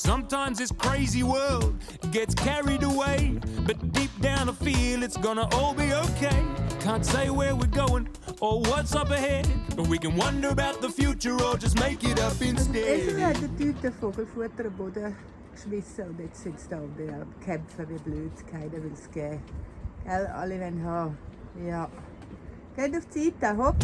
Sometimes this crazy world gets carried away, but deep down I feel it's gonna all be okay. Can't say where we're going or what's up ahead, but we can wonder about the future or just make it up instead. Esel hat eine Tüte Vogelfutter am Boden geschmissen und jetzt sind sie da am Kämpfen wie blöd. Keiner will es geben. Gell? Alle wollen haben. Ja. Geht auf die Seite, hopp.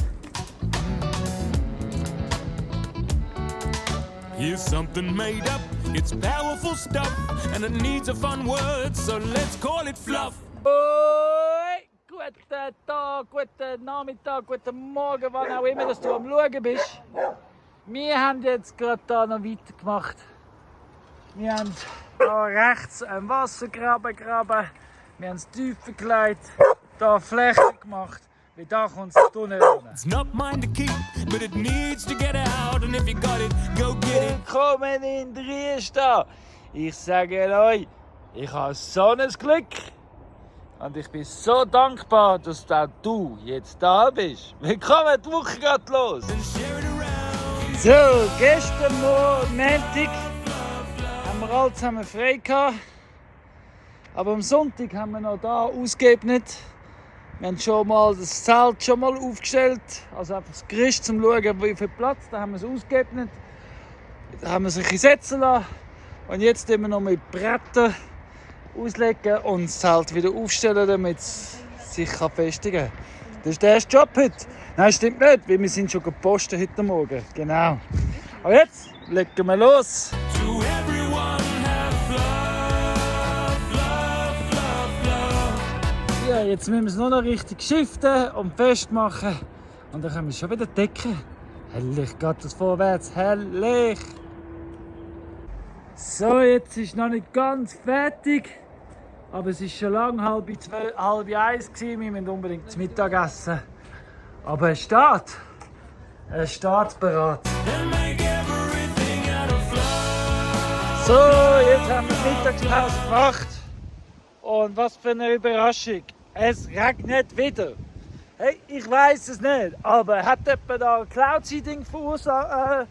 Here's something made up, it's powerful stuff, and it needs a fun word, so let's call it fluff. Hoi! Guten Tag, guten Nachmittag, guten Morgen, wann auch immer dass du am Schauen bist. Wir haben jetzt gerade hier noch weitergemacht. Wir haben hier rechts einen Wassergraben gegraben, wir haben es tiefer gelegt, hier Fläche gemacht, wie da kommt das Tunnel runter. It's not mine to keep, but it needs to get out, and if you got it, go get it. Willkommen in Dresden! Ich sage euch, ich habe so ein Glück. Und ich bin so dankbar, dass auch du jetzt da bist. Willkommen, die Woche geht los. So, gestern Montag haben wir alle zusammen frei gehabt. Aber am Sonntag haben wir noch hier ausgeebnet. Wir haben schon mal das Zelt aufgestellt. Also einfach das Gerüst, um zu schauen, wie viel Platz. Da haben wir es ausgeebnet. Da haben wir es ein bisschen setzen lassen. Und jetzt tun wir noch mit Brettern auslegen und das Zelt wieder aufstellen, damit es sich festigen kann. Das ist der erste Job heute. Nein, stimmt nicht, weil wir sind schon gepostet heute Morgen. Genau. Aber jetzt legen wir los. Ja, jetzt müssen wir es nur noch richtig shiften und festmachen. Und dann können wir es schon wieder decken. Herrlich geht das vorwärts, herrlich. So, jetzt ist noch nicht ganz fertig. Aber es war schon lange halb eins. Wir müssen unbedingt zum Mittagessen. Aber es steht. Es steht bereit. So, jetzt haben wir die Mittagspause gemacht. Und was für eine Überraschung. Es regnet wieder. Hey, ich weiß es nicht. Aber hat jemand da Cloud Seeding verursacht?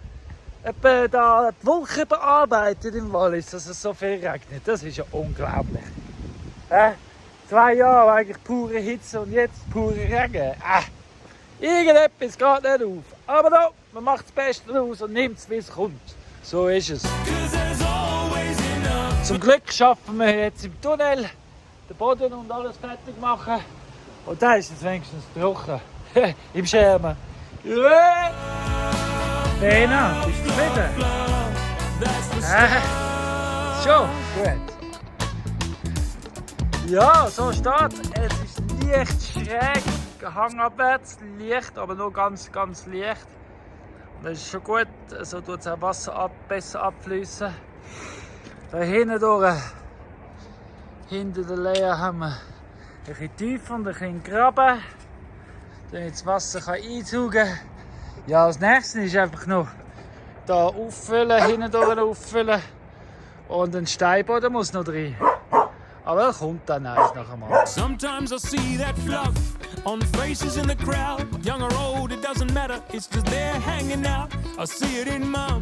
Etwa da die Wolken bearbeitet im Wallis, dass es so viel regnet. Das ist ja unglaublich. 2 Jahre eigentlich pure Hitze und jetzt pure Regen. Irgendetwas geht nicht auf. Aber da, man macht das Beste daraus und nimmt es, wie es kommt. So ist es. Zum Glück schaffen wir jetzt im Tunnel den Boden und alles fertig machen. Und da ist es wenigstens trocken. Im Schermen. Yeah. Bena, bist du zufrieden? Schon, gut. Ja, so steht es. Es ist leicht schräg, hangabwärts, leicht, aber nur ganz, ganz leicht. Das ist schon gut, so tut es auch Wasser besser abfließen. Da hinten durch, hinter der Lea haben wir ein bisschen tiefer und ein bisschen Graben, damit das Wasser einsaugen kann. Ja, als nächstes ist einfach noch da auffüllen, hinten durch auffüllen und ein Steinboden muss noch rein. Aber er kommt dann eins nach dem anderen. Sometimes I see that fluff on faces in the crowd. Young or old, it doesn't matter, it's just there hanging out. I see it in mom,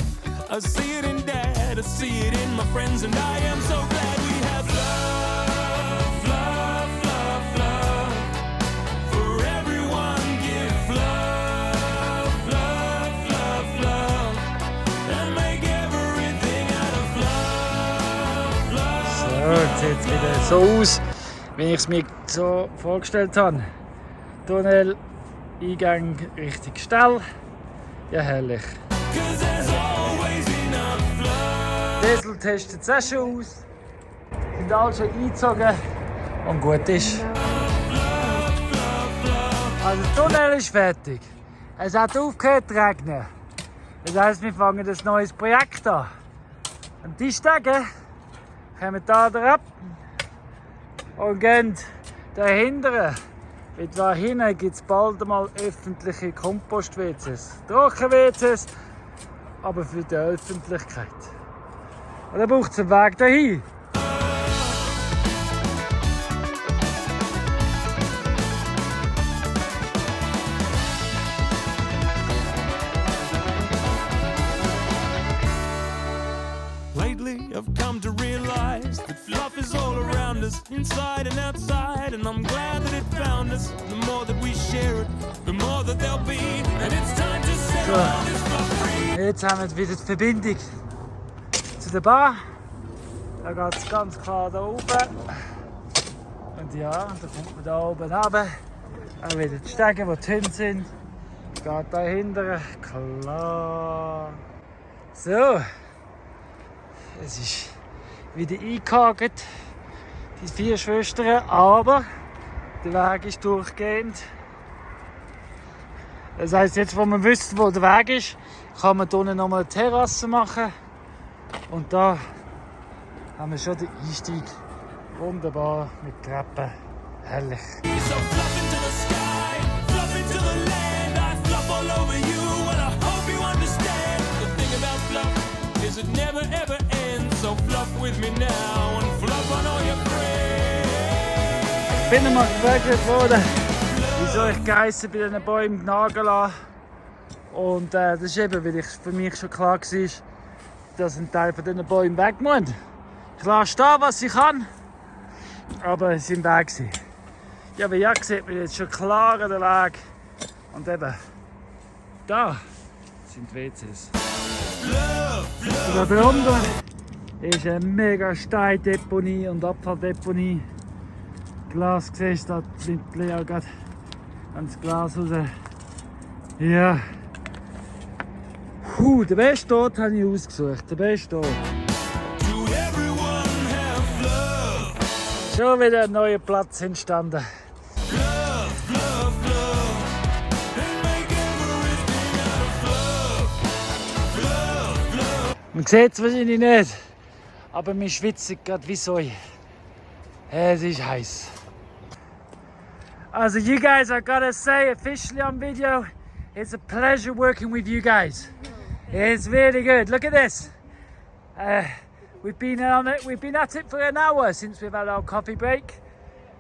I see it in dad, I see it in my friends, and I am so glad we have love, love, love, love. For everyone give love, love, love, love. And make everything out of love, love. So, jetzt sieht es wieder so aus, wie ich es mir so vorgestellt habe. Tunnel, Eingang Richtung Stall. Ja, herrlich. Diesel testet es auch schon aus. Sind alle schon eingezogen und gut ist. Also der Tunnel ist fertig. Es hat aufgehört zu regnen. Das heisst, wir fangen ein neues Projekt an. Und die Stege kommen hier ab und gehen dahinter. Da hinten gibt es bald einmal öffentliche Kompost-WCs. Trocken-WCs, aber für die Öffentlichkeit. Und dann braucht es einen Weg dahin. Lately I've inside and outside, and I'm glad that it found us. The more that we share it, the more that there'll be. And it's time to set all this fluff free. Jetzt haben wir wieder die Verbindung zu der Bar. Da geht es ganz klar da oben. Und ja, da kommt man da oben runter. Auch wieder die Stege, wo die Hunde sind. Geht da hinten. Klar. So. Es ist wieder eingehakt, die 4 Schwestern, aber der Weg ist durchgehend. Das heisst, jetzt wo man wüsste, wo der Weg ist, kann man hier noch mal eine Terrasse machen. Und da haben wir schon den Einstieg. Wunderbar mit Treppen. Herrlich. So fluff into the sky, fluff into the land. I fluff all over you, and I hope you understand. The thing about fluff is it never ever ends. So fluff with me now and fluff on all your friends. Ich bin einmal gefragt worden, wieso ich geheissen bei diesen Bäumen nageln lasse. Und das ist eben, weil für mich schon klar war, dass ein Teil von diesen Bäumen weg muss. Ich lasse stehen, was ich kann, aber es sind weg gewesen. Ja, aber ja, sieht man jetzt schon klar den Weg. Und eben, da sind die WCs. Da drunter ist eine mega Steindeponie und Abfalldeponie. Glas siehst du, da nimmt Lea gerade das Glas raus. Ja. Der beste Ort habe ich ausgesucht. Der beste Ort. Schon wieder ein neuer Platz entstanden. Man sieht es wahrscheinlich nicht, aber wir schwitzen gerade wie Säue. Es ist heiß. Also, you guys, I gotta say, officially on video, it's a pleasure working with you guys. It's really good. Look at this. We've been at it for an hour since we've had our coffee break,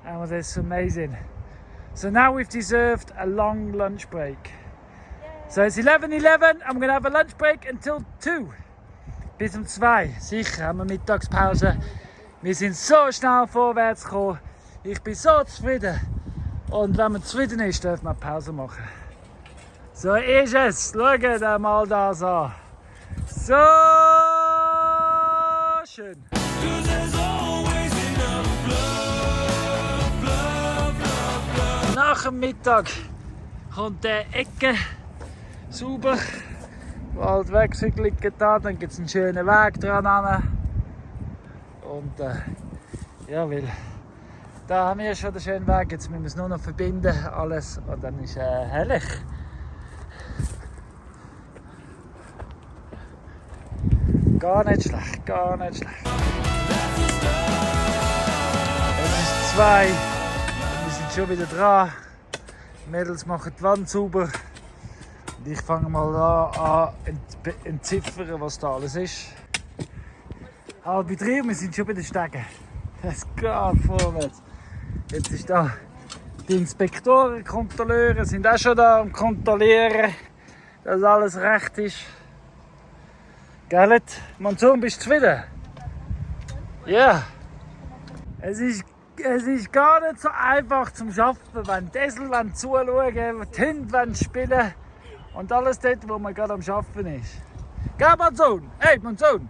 and it's amazing. So now we've deserved a long lunch break. So it's 11:11. I'm gonna have a lunch break until 2. Bis um 2. Sicher haben wir Mittagspause. Wir sind so schnell vorwärts gekommen. Ich bin so zufrieden. Und wenn man zufrieden ist, darf man Pause machen. So ist es. Schaut mal das an. So schön. Nach dem Mittag kommt der Ecke sauber. Wo halt Wechsel liegen da, dann gibt es einen schönen Weg dran hin. Und ja, weil da haben wir schon den schönen Weg, jetzt müssen wir es nur noch verbinden, alles, und dann ist herrlich. Gar nicht schlecht, gar nicht schlecht. Es ist 2, wir sind schon wieder dran. Die Mädels machen die Wand sauber. Und ich fange mal an entziffern, was da alles ist. 2:30, wir sind schon bei den Stegen. Das geht vorwärts. Jetzt ist da die Inspektoren, Kontrolleure sind auch schon da und kontrollieren, dass alles recht ist. Gell? Monsun, bist du zufrieden? Ja. Es ist gar nicht so einfach zum Arbeiten, wenn die Esel zuschauen, die Hunde spielen und alles dort, wo man gerade am Arbeiten ist. Gell, Monsun? Hey, Monsun!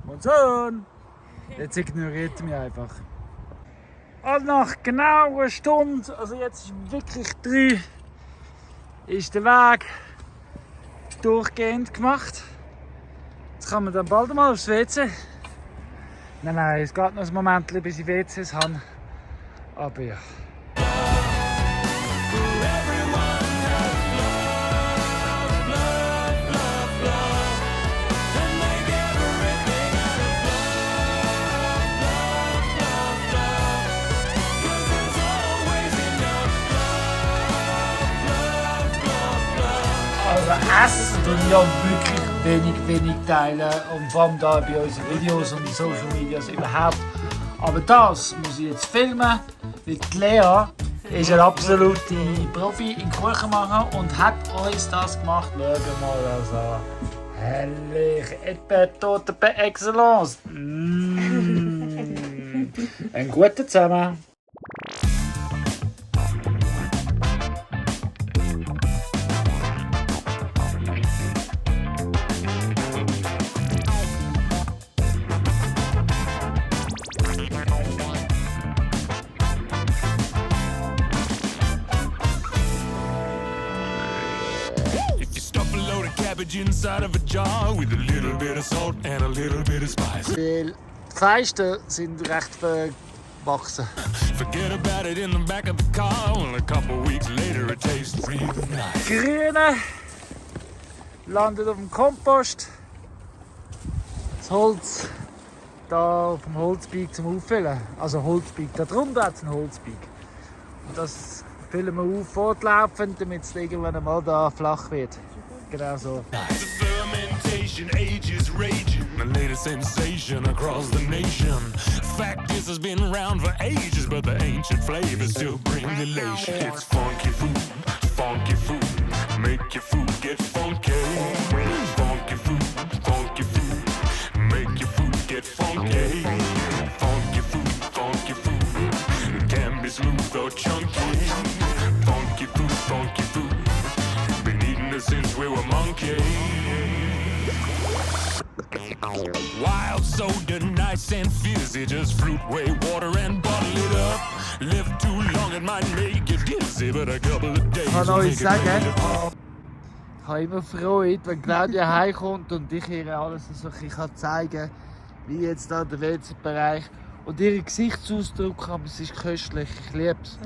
Monsun! Jetzt ignoriert er mich einfach. Und nach genau einer Stunde, also jetzt ist wirklich 3, ist der Weg durchgehend gemacht. Jetzt kann man dann bald mal aufs WC. Nein, es geht noch ein Moment, bis ich WCs habe. Aber ja. Also Essen tun ja wirklich wenig teilen und vor allem da bei unseren Videos und Social Medias überhaupt. Aber das muss ich jetzt filmen, weil die Lea ist eine absolute Profi im Kuchen machen und hat uns das gemacht. Schaut mal das an. Herrlich, Erdbeertorte par excellence. Einen guten zusammen. Inside of a jar with a little bit of salt and a little bit of spice. Die Feisten sind recht verwachsen. Forget about it in the back of the car. And a couple weeks later it tastes real nice. Grüne landet auf dem Kompost. Das Holz da auf dem Holzbeig zum Auffüllen. Also Holzbeig, da drunter hat es einen Holzbeig. Und das füllen wir auf fortlaufend, damit es irgendwann einmal da flach wird. Genau so. The fermentation age is raging, the latest sensation across the nation. Fact is, has been around for ages, but the ancient flavors still bring elation. It's funky food, make your food get funky. Funky food, make your food get funky. Funky food, it can be smooth or chunky. Funky food. Since we were monkeys. Wild soda, nice and fizzy. Just fruit, whey, water and bottle it up. Live too long, it might make you dizzy, but a couple of days. Ich kann euch sagen, ich habe immer Freude, wenn Claudia heimkommt und ich ihr alles so ein bisschen zeigen kann, wie jetzt da der WC-Bereich. Und ihr Gesichtsausdruck, aber es ist köstlich, ich liebe es.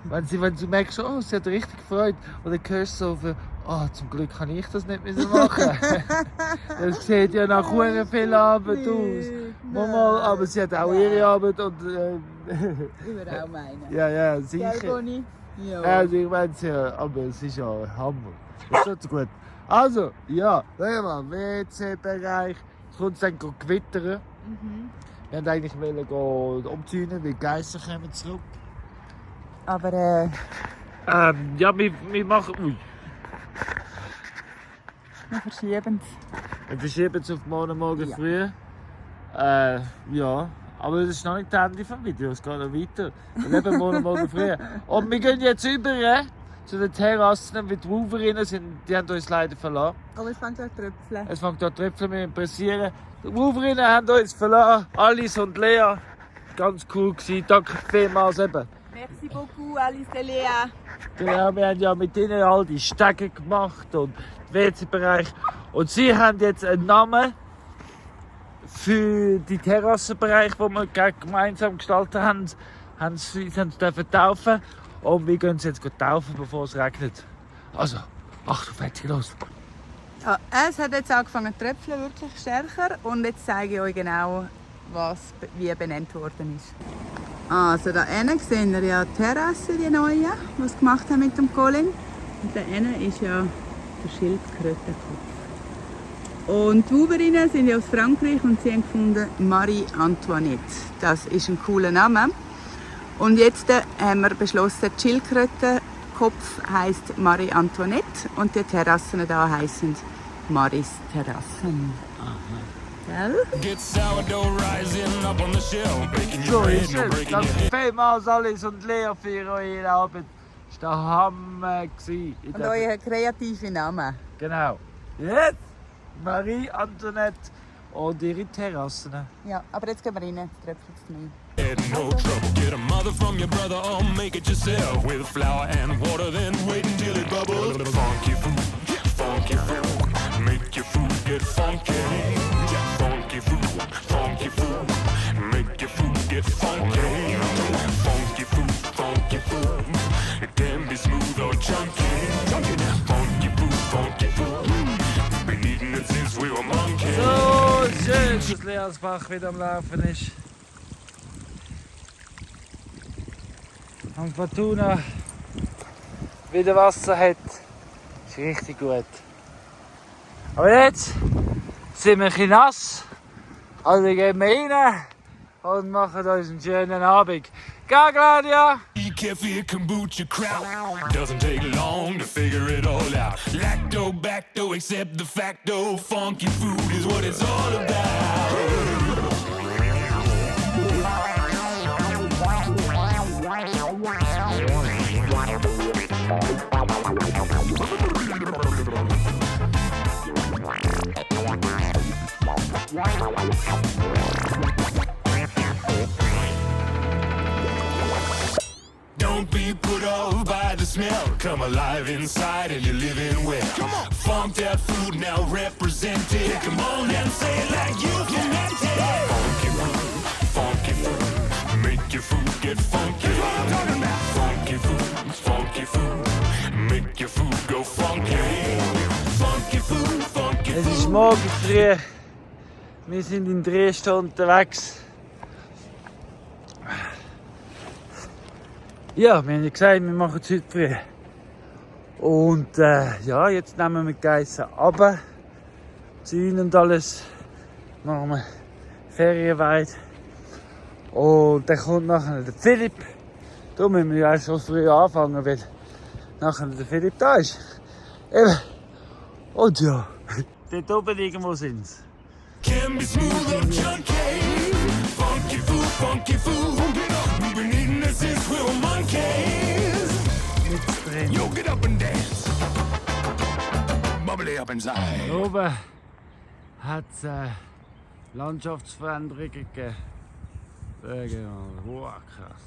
Wenn du merkst, oh, sie hat richtig Freude, und dann hörst du so, oh, zum Glück kann ich das nicht machen. Das sieht ja nach sehr viel Arbeit aus. Mama, aber sie hat auch ihre Arbeit und... Ich würde auch meinen. Ja, sicher. Gell, Bonnie? Ja. Also ich meine es ja, aber es ist ja Hammer. Das ist so gut. Also, ja, sag mal, WC-Bereich. Es kommt dann gewittern. Wir wollten eigentlich gehen umzäunen, weil die Geister kommen zurück. Aber Ja, wir machen... Ui. wir verschieben es. Wir verschieben es auf morgen früh. Ja, aber das ist noch nicht das Ende des Videos, es geht noch weiter. Wir leben morgen früh. Und wir gehen jetzt über zu den Terrassen, weil die Wolverinnen die haben uns leider verlassen. Aber es fängt an zu tröpfeln. Es fängt an zu tröpfeln, wir pressieren. Die Wolverinnen haben uns verlassen, Alice und Lea. Ganz cool gewesen, danke vielmals eben. Merci beaucoup, Alice et Lea. Genau, wir haben ja mit ihnen all die Stege gemacht und den WC-Bereich. Und sie haben jetzt einen Namen für den Terrassenbereich, den wir gemeinsam gestaltet haben. Sie dürfen taufen und wir gehen sie jetzt taufen, bevor es regnet. Also, Achtung, fertig, los! Ja, es hat jetzt angefangen zu tröpfeln, wirklich stärker. Und jetzt zeige ich euch genau, was wie benannt worden ist. Also da hinten sehen wir ja die Terrasse, die neue, die sie gemacht haben mit dem Colin. Und da hinten ist ja der Schildkrötenkopf. Und die Wolverinnen sind ja aus Frankreich und sie haben gefunden Marie Antoinette. Das ist ein cooler Name. Und jetzt haben wir beschlossen, der Schildkrötenkopf heisst Marie Antoinette und die Terrassen hier heissen Maris Terrassen. Get sourdough rising up on the shelf, baking So your ist bread, no es. breaking Danke your vielmals Alice und Lea für eure Arbeit. Das war der Hammer. Und euer kreativer Name. Genau. Jetzt Marie Antoinette und ihre Terrassen. Ja, aber jetzt gehen wir rein, jetzt tröpfelt es nicht. head, no trouble. Get a mother from your brother or make it yourself with flour and water, then wait until it bubbles. Funky food, make your food get funky. Funky food, make your food get funky. Funky food, it can be smooth or chunky. Funky food, been eating it since we were monkeys. So schön, dass Leas Bach wieder am Laufen ist. Und Fortuna wieder Wasser hat, ist richtig gut. Aber jetzt sind wir ein bisschen nass, also gehen wir rein und machen uns einen schönen Abend. Geh, Claudia! Kefir kombucha kraut. Doesn't take long to figure it all out. Lacto, bacto, accept the facto. Funky food is what it's all about. Don't be put off by the smell. Come alive inside and you're living well. Come on. Funk that food now represented. Come on and say it like you can meant it. Funky food, make your food get funky. That's what I'm talking about. Funky food, make your food go funky. Funky food. Es ist morgen früh. Wir sind in Dresden unterwegs. Ja, wir haben ja gesagt, wir machen es heute früh. Und ja, jetzt nehmen wir die Geissen runter. Zäunen und alles. Machen wir Ferienweide. Und dann kommt nachher der Philipp. Da müssen wir ja schon früh anfangen, weil nachher der Philipp da ist. Eben. Und ja, dort oben irgendwo sind sie. Can be smooth or junky. Funky food. We've been eating this since we were monkeys. Mit drin. Yo, get up and dance. Bubbly up inside. Oben hat es Landschaftsveränderungen gegeben. Wow, krass.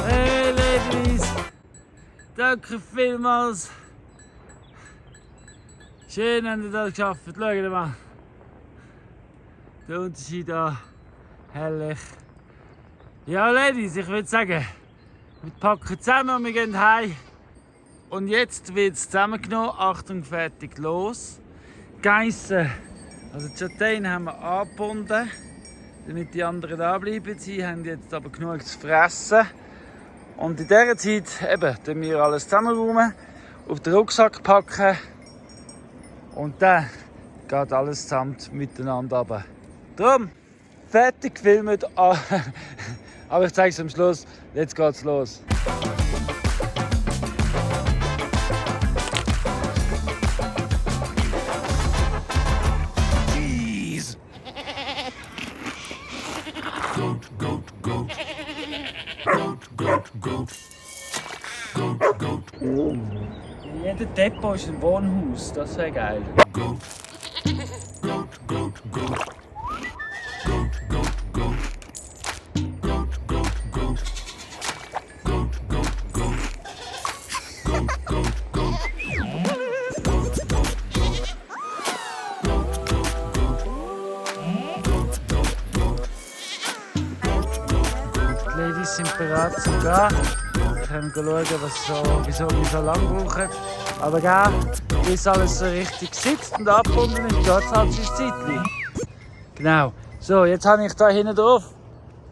Hey Ladies! Danke vielmals! Schön, habt ihr das geschafft. Schaut mal. Der Unterschied da. Herrlich. Ja, Ladies, ich würde sagen, wir packen zusammen und wir gehen heim. Und jetzt wird es zusammengenommen. Achtung, fertig, los. Geissen. Also die Châtaignes haben wir angebunden, damit die anderen da bleiben. Sie haben jetzt aber genug zu fressen. Und in dieser Zeit eben, tun wir alles zusammenräumen, auf den Rucksack packen. Und dann geht alles zusammen miteinander runter. Darum, fertig gefilmt. Aber ich zeige es am Schluss. Jetzt geht's los. Jeder Depot ist ein Wohnhaus, das wäre geil. Die Ladies sind bereit zum Gehen. Wir können schauen, wieso wir so lange brauchen. Aber bis alles so richtig sitzt und abgebunden ist, geht es halt sein Zeitchen. Genau. So, jetzt habe ich hier hinten drauf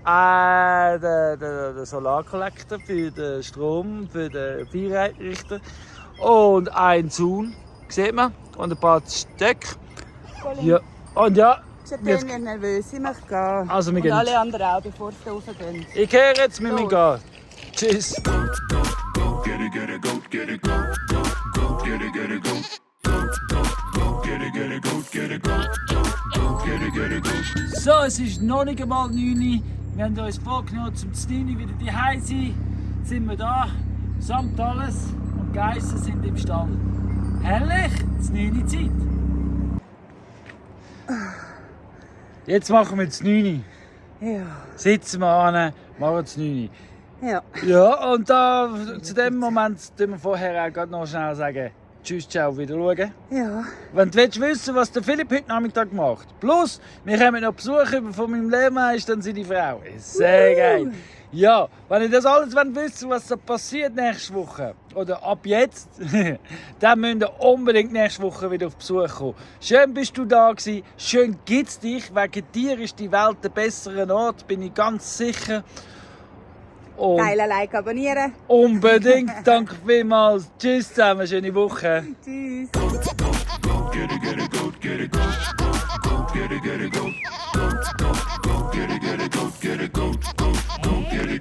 den Solarkollektor für den Strom, für den Viehrichter und einen Zaun, sieht man, und ein paar Stöcke. Ja. Und ja, Ich bin nicht nervös, ich möchte gehen. Also, wir und gehen. alle anderen auch, bevor sie raufgehen. Ich gehe jetzt mit mir gehen. Tschüss. So, es ist noch nicht einmal 9 Uhr. Wir haben uns vorgenommen, zum 9 Uhr wieder daheim zu sein. Jetzt sind wir da, samt alles. Und die Geissen sind im Stall. Herrlich, es 9 Uhr Zeit. Jetzt machen wir das 9 Uhr. Ja. Sitzen wir an, machen das 9 Uhr. Ja. Ja, und da, zu dem Moment tun wir vorher auch gerade noch schnell sagen, tschüss, ciao, wieder schauen. Ja. Wenn du wissen willst, was der Philipp heute Nachmittag macht, plus wir haben noch Besuch von meinem Lehrmeister und seine Frau. Sehr geil. Ja, wenn ihr das alles wissen, was da passiert nächste Woche, oder ab jetzt, dann müsst ihr unbedingt nächste Woche wieder auf Besuch kommen. Schön bist du da gewesen, schön gibt's dich, wegen dir ist die Welt ein besserer Ort, bin ich ganz sicher. Und Geile Like abonnieren. unbedingt, danke vielmals. Tschüss zusammen, schöne Woche. Tschüss. Get it,